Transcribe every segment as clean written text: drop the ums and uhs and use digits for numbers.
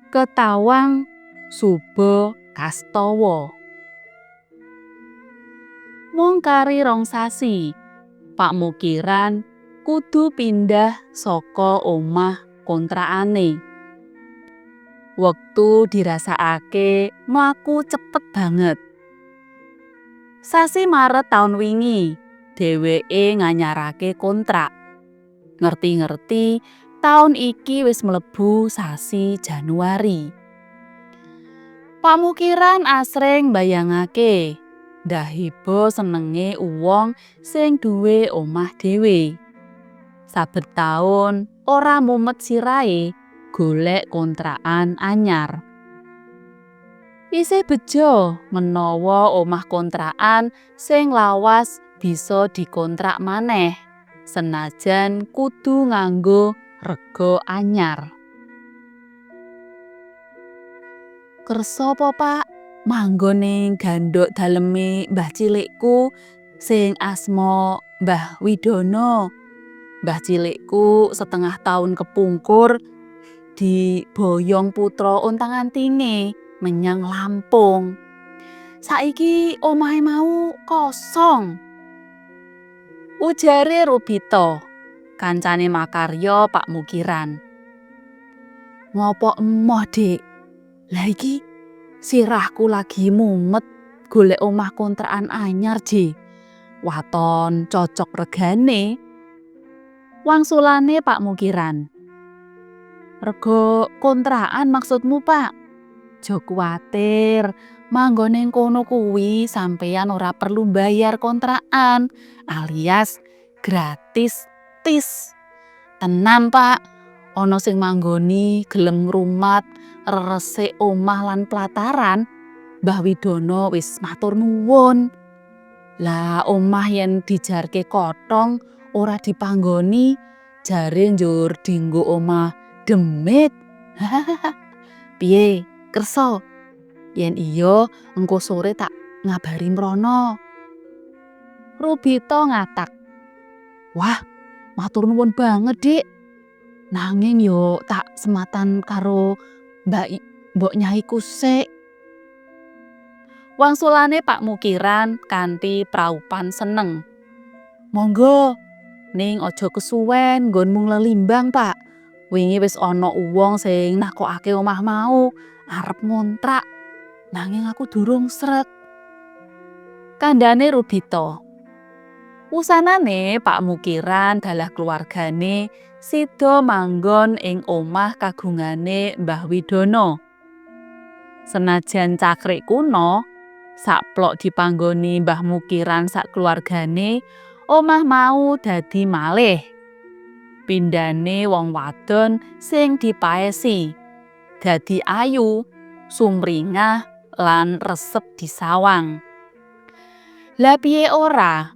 Ketawang Suba Kastawa. Mung kari 2 sasi, Pak Mukiran kudu pindah saka omah kontrakane. Wektu dirasakake mlaku cepet banget. Sasi Maret taun wingi, dheweke nganyarake kontrak. Ngerti-ngerti taun iki wis mlebu sasi Januari. Pak Mukiran asring mbayangake ndaheba senenge uwong sing duwe omah dhewe. Saben taun ora mumet sirahe golek kontrakan anyar. Isih bejo menawa omah kontrakan sing lawas bisa dikontrak maneh, senajan kudu nganggo rega anyar. Kersa apa, Pak? Manggon ning gandhok daleme mbah cilikku sing asma Mbah Widono. Mbah cilikku setengah taun kepungkur diboyong putra ontang-antinge menyang Lampung. Saiki omahe mau kosong. Ujare Rubito, kancane makarya Pak Mukiran. Ngopo emoh, Dik? Lah iki sirahku lagi mumet golek omah kontrakan anyar, Je. Waton cocok regane. Wangsulane Pak Mukiran. Rega kontrakan maksudmu, Pak? Aja kuwatir, manggon ning kono kuwi sampeyan ora perlu mbayar kontrakan alias gratis tis. Tenan, Pak, ana sing manggoni gelem ngrumat reresik omah lan plataran. Mbah Widono wis matur nuwun. Lah omah yen dijarke kothong ora dipanggoni, jare njur dinggo omah demit. Piye, kersa? Yen iya, engko sore tak ngabari mrono. Rubito ngatak. Wah, matur nuwun banget, Dik. Nanging yo tak sematan karo Mbak Mbok Nyaiku sik. Wangsulane Pak Mukiran kanthi praupan seneng. Monggo, ning aja kesuwen nggonmu nglelimbang, Pak. Wingi wis ana uwong sing nakokake omah mau, arep ngontrak. Nanging aku durung sreg. Kandhane Rubito. Wusanane Pak Mukiran dalah keluargane sida manggon ing omah kagungane Mbah Widono. Senajan cakrik kuno, saplok dipanggoni Mbah Mukiran sak keluargane, omah mau dadi malih. Pindhane wong wadon sing dipaesi. Dadi ayu, sumringah lan resep disawang. Lah piye ora?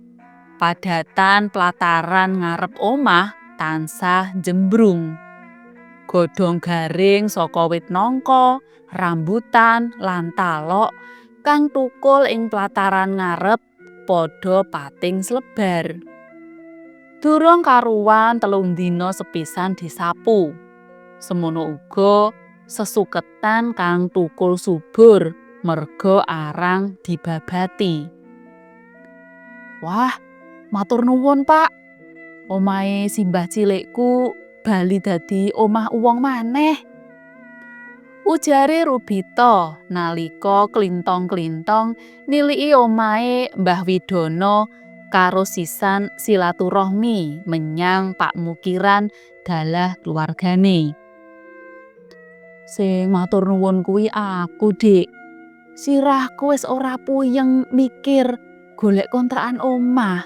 Padatan plataran ngarep omah tansah njembrung. Godhong garing saka wit nangka, rambutan lan talok kang thukul ing plataran ngarep padha pating slebar. Durung karuwan 3 dina sepisan disapu. Semono uga sesuketan kang thukul subur merga arang dibabati. Wah, matur nuwun, Pak. Omahe simbah cilikku bali dadi omah uwong maneh. Ujare Rubito nalika klintong-klintong niliki omahe Mbah Widono karo sisan silaturahmi menyang Pak Mukiran dalah keluargane. Sing matur nuwun kuwi aku, Dik. Sirahku wis ora puyeng mikir golek kontrakan omah.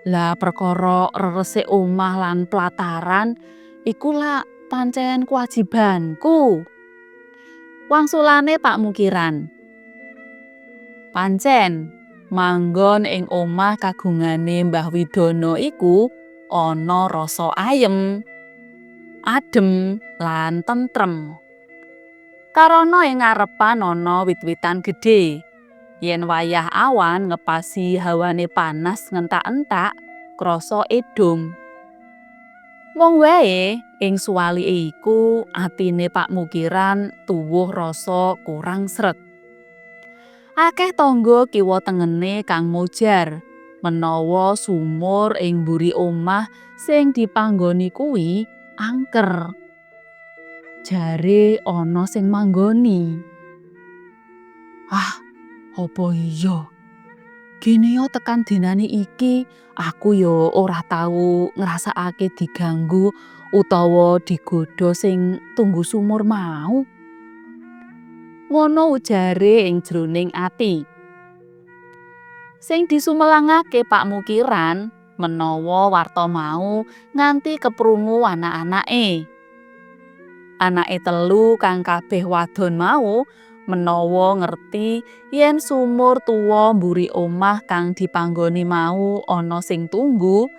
Lah perkara reresik omah lan plataran iku lak pancen kewajibanku. Wangsulane Pak Mukiran. Pancen manggon ing omah kagungane Mbah Widono iku ana rasa ayem, adem lan tentrem. Karana ing ngarepan ana wit-witan gedhe. Yen wayah awan ngepasi hawane panas ngentak-entak, krasa edhum. Mung wae ing suwalike iku atine Pak Mukiran tuwuh rasa kurang sreg. Akeh tangga kiwa tengene kang mojar menawa sumur ing mburi omah sing dipanggoni kuwi angker. Jare ana sing manggoni. Ah, apa iya? Gene tekan dinane iki aku ya ora tau ngrasakake diganggu utawa digodha sing tunggu sumur mau. Ngono ujare ing jroning ati. Sing disumelangake Pak Mukiran menawa warta mau nganti keprungu anak-anake. Anake telu kang kabeh wadon mau menawa ngerti yen sumur tuwa mburi omah kang dipanggoni mau ana sing tunggu,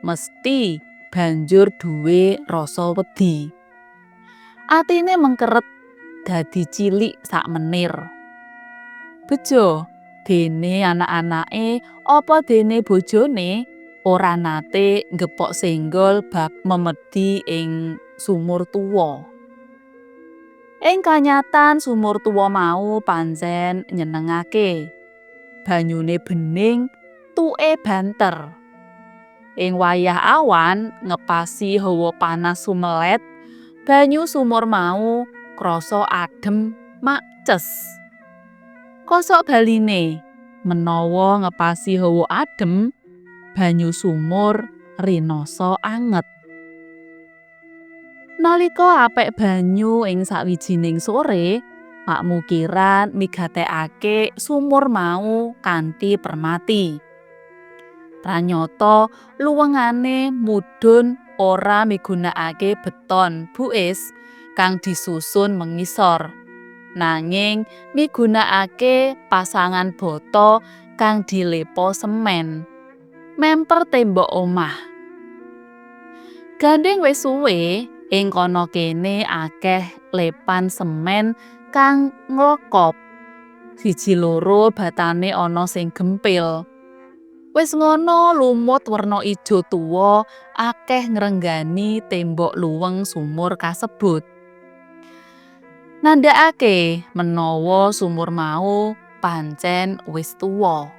mesti banjur duwe rasa wedi. Atine mengkeret dadi cilik sak menir. Bejo dene anak-anake apa dene bojone ora nate nggepok senggol bab memedi ing sumur tuwa. Ing kanyatan sumur tuwa mau pancen nyenengake. Banyune bening, tuke banter. Ing wayah awan ngepasi hawa panas sumelet, banyu sumur mau krasa adem makces. Kosok baline, menawa ngepasi hawa adem, banyu sumur rinasa anget. Nalika apek banyu ing sawijining sore, Pak Mukiran migatekake sumur mau kanthi permati. Pranyata luwengane mudhun ora migunakake beton buis kang disusun mengisor, nanging migunakake pasangan bata kang dilepa semen. Memper tembok omah. Gandheng wis suwe, ing kana kene akeh lepan semen kang nglekop. Siji loro batane ana sing gempil. Wis ngono lumut werna ijo tuwa akeh ngrenggani tembok luweng sumur kasebut. Nandhakake menawa sumur mau pancen wis tuwa.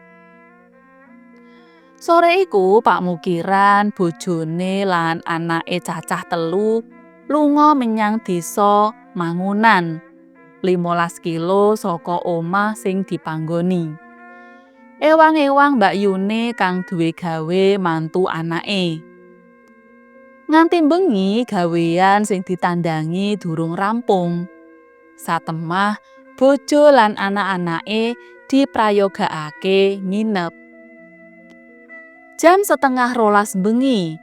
Sore iku Pak Mukiran, bojone lan anake cacah telu lunga menyang desa Mangunan, 15 kilo saka omah sing dipanggoni. Ewang-ewang mbakyune kang duwe gawe mantu anake. Nganti bengi gawean sing ditandangi durung rampung. Satemah bojo lan anak-anake diprayogakake nginep. Jam 11.30 bengi,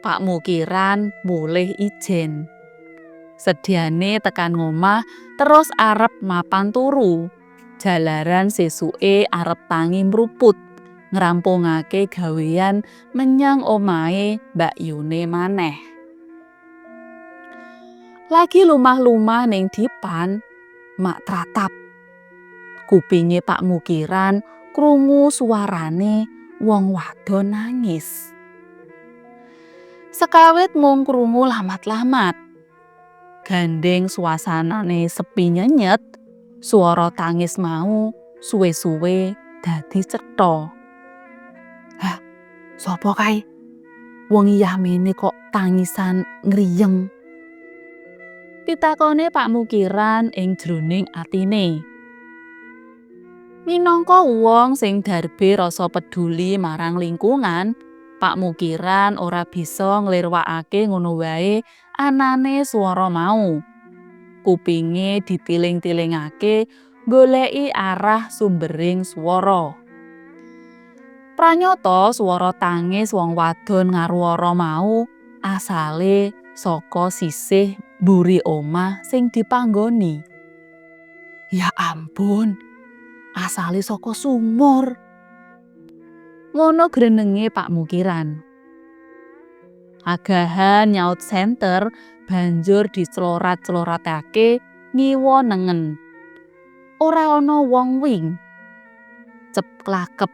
Pak Mukiran mulih ijen. Sedyane tekan ngomah terus arep mapan turu. Jalaran sesuke arep tangi mruput ngrampungake gawean menyang omahe mbakyune maneh. Lagi lumah-lumah ning dipan, mak tratap. Kupinge Pak Mukiran krungu suarane wong wadon nangis. Sekawit mung krungu lamat-lamat. Gandheng suasanane sepi nyenyet, swara tangis mau suwe-suwe dadi cetha. Hah, sapa kae? Wong yahmene kok tangisan ngriyeng. Pitakone Pak Mukiran ing jroning atine. Minangka wong sing darbe rasa peduli marang lingkungan, Pak Mukiran ora bisa nglirwakake ngono wae anane swara mau. Kupinge ditiling-tilingake goleki arah sumbering swara. Pranyata swara tangis wong wadon ngaruara mau asale saka sisih mburi omah sing dipanggoni. Ya ampun, asale saka sumur. Ngono grenenge Pak Mukiran. Agahan nyaut senter banjur diclorat-cloratake ngiwa nengen. Ora ana wong wing. Cep klakep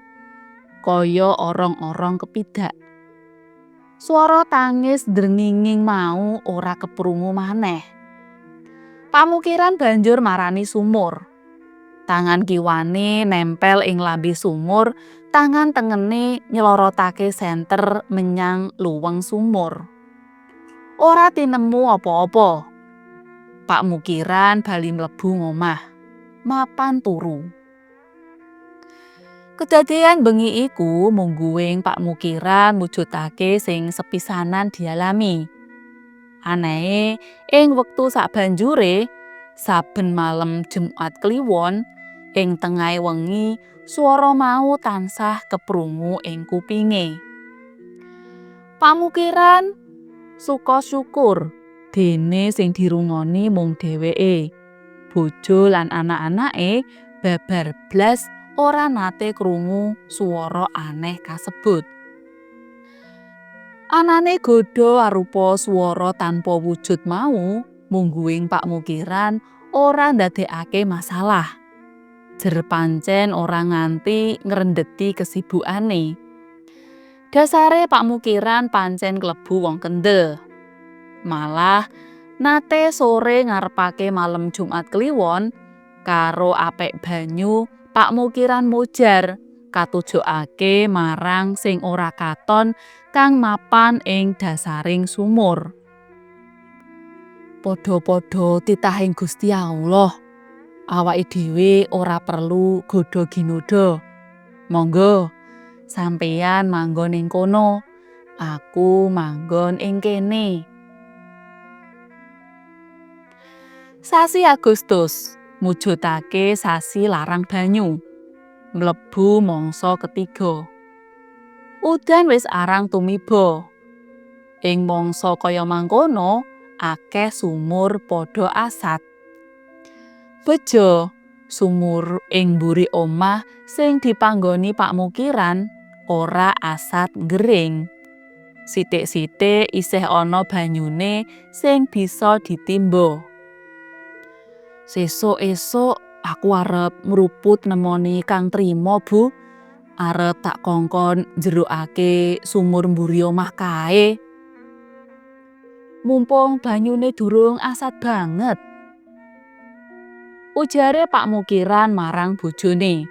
kaya orong-orong kepidak. Swara tangis drenginging mau ora keprungu maneh. Pak Mukiran banjur marani sumur. Tangan kiwane nempel ing lambe sumur, tangan tengene nyelorotake senter menyang luweng sumur. Ora tinemu apa-apa. Pak Mukiran bali mlebu ngomah, mapan turu. Kedadean bengi iku mungguing Pak Mukiran mujudake sing sepisanan dialami. Anehe ing wektu sabanjure, saben malem Jumat Kliwon, ing tengahe wengi swara mau tansah keprungu ing kupinge. Pak Mukiran suka syukur dene sing dirungoni mung dheweke. Bojo lan anak-anake babar blas ora nate krungu swara aneh kasebut. Anane godha arupa swara tanpa wujud mau mungguing Pak Mukiran ora ndadekake masalah. Jer pancen ora nganti ngrendeti kesibukane. Dasare Pak Mukiran pancen klebu wong kendel. Malah nate sore ngarepake malem Jumat Kliwon karo apek banyu Pak Mukiran mojar katujokake marang sing ora katon kang mapan ing dasaring sumur. Padha-padha titahing Gusti Allah. Awake dhewe ora perlu godha ginodha. Monggo sampeyan manggon ing kono, aku manggon ing kene. Sasi Agustus mujudake sasi larang banyu. Mlebu mangsa ketiga. Udan wis arang tumiba. Ing mangsa kaya mangkono, akeh sumur padha asat. Bejo, sumur ing mburi omah sing dipanggoni Pak Mukiran ora asat nggering. Sithik-sithik isih ana banyune sing bisa ditimba. Sesuk esuk aku arep mruput nemoni Kang Trimo, Bu. Arep tak kongkon njerokake sumur mburi omah kae. Mumpung banyune durung asat banget. Ujare Pak Mukiran marang bojone.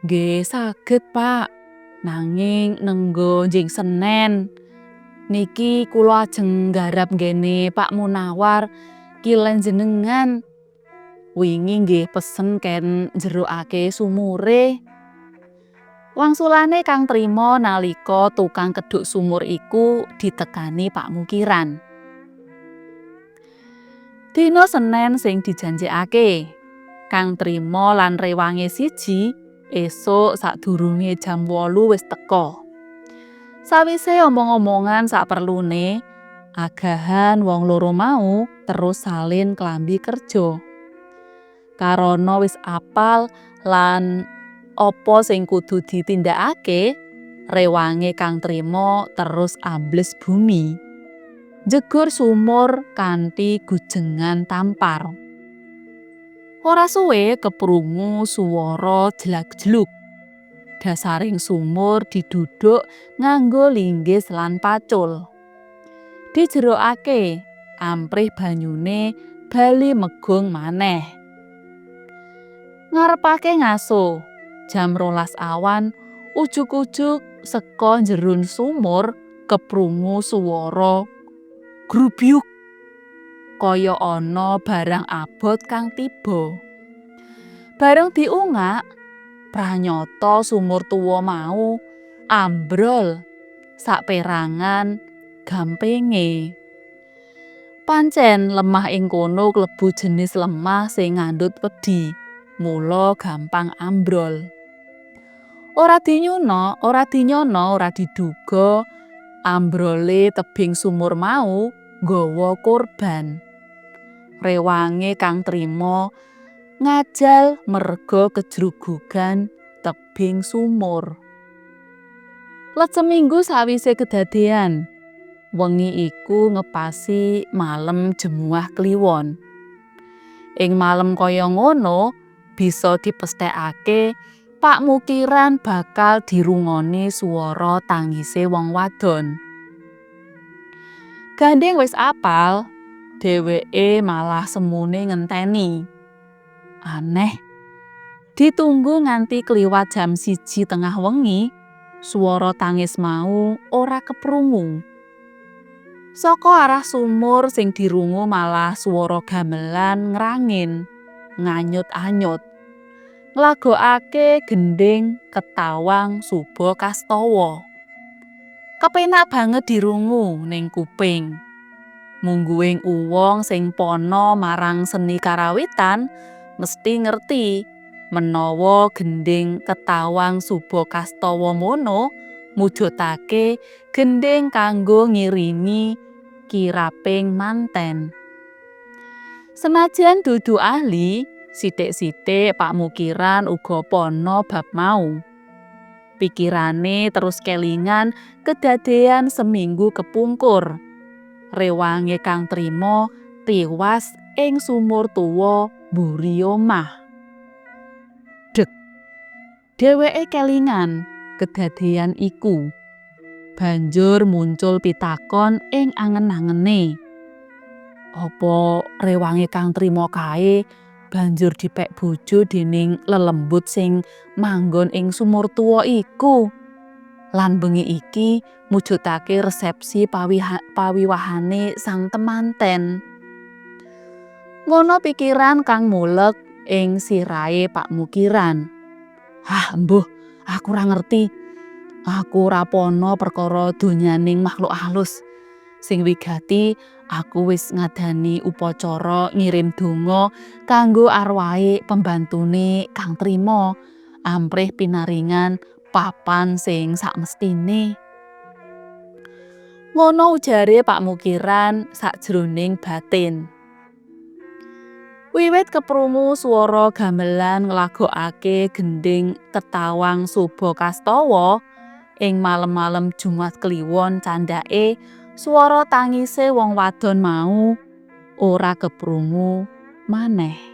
Nggih saged, Pak. Nanging nenggo njing Senen. Niki kula ajeng nggarap nggene Pak Munawar kilen jenengan. Wingi nggih pesen ken njerokake sumure. Wangsulane Kang Trimo nalika tukang kedhuk sumur iku ditekani Pak Mukiran. Dina Senen sing dijanjekake, Kang Trimo lan rewange siji esuk sadurunge jam 8 wis teka. Sawise omong-omongan saperlune, agahan wong loro mau terus salin klambi kerja. Karana wis apal lan apa sing kudu ditindakake, rewange Kang Trimo terus ambles bumi. Njegur sumur kanthi gujengan tampar. Ora suwe keprungu swara jlak-jluk. Dasaring sumur diduduk nganggo linggis lan pacul. Dijerokake amprih banyune bali megung maneh. Ngarepake ngaso, jam 12 awan ujug-ujug seka njeron sumur keprungu swara grubyuk kaya ana barang abot kang tiba. Bareng diungak, pranyata sumur tuwa mau ambrol saperangan gampinge. Pancen lemah ing kono klebu jenis lemah sing ngandhut wedi, mula gampang ambrol. Ora dinyana, ora dinyana, ora diduga ambrole tebing sumur mau nggawa korban. Rewange Kang Trimo ngajal merga kejrugugan tebing sumur. Let seminggu sawise kedadean, wengi iku ngepasi malem Jemuah Kliwon. Ing malem kaya ngono bisa dipesthekake Pak Mukiran bakal dirungoni swara tangise wong wadon. Gandeng wis apal, dheweke malah semune ngenteni. Aneh. Ditunggu nganti kliwat jam 1 tengah wengi, swara tangis mau ora keprungu. Saka arah sumur sing dirungu malah swara gamelan ngrangin, nganyut-anyut. Nglagokake gendhing Ketawang Suba Kastawa. Kepenak banget dirungu ning kuping. Mungguing uwong sing pana marang seni karawitan mesti ngerti menawa gendhing Ketawang Suba Kastawa mono mujudake gendhing kanggo ngiringi kirabing manten. Senajan dudu ahli, sithik-sithik Pak Mukiran uga pana bab mau. Pikirane terus kelingan kedadean seminggu kepungkur. Rewange Kang Trima tiwas ing sumur tuwa mburi omah. Deg. Dheweke kelingan kedadean iku. Banjur muncul pitakon ing angen-angene. Apa rewange Kang Trima kae banjur dipek bojo dening lelembut sing manggon ing sumur tuwa iku? Lan bengi iki mujudake resepsi pawiwahane sang temanten. Ngono pikiran kang mulek ing sirahe Pak Mukiran. Ah, embuh, aku ora ngerti. Aku ora pana perkara donyaning makhluk halus. Sing wigati aku wis ngadani upacara ngirim donga kanggo arwahe pembantune Kang Trima amprih pinaringan papan sing sakmestine. Ngono ujare Pak Mukiran sakjroning batin. Wiwit keprungu swara gamelan nglagokake gendhing Ketawang Suba Kastawa ing malem-malem Jumat Kliwon candhake, swara tangise wong wadon mau ora keprungu maneh.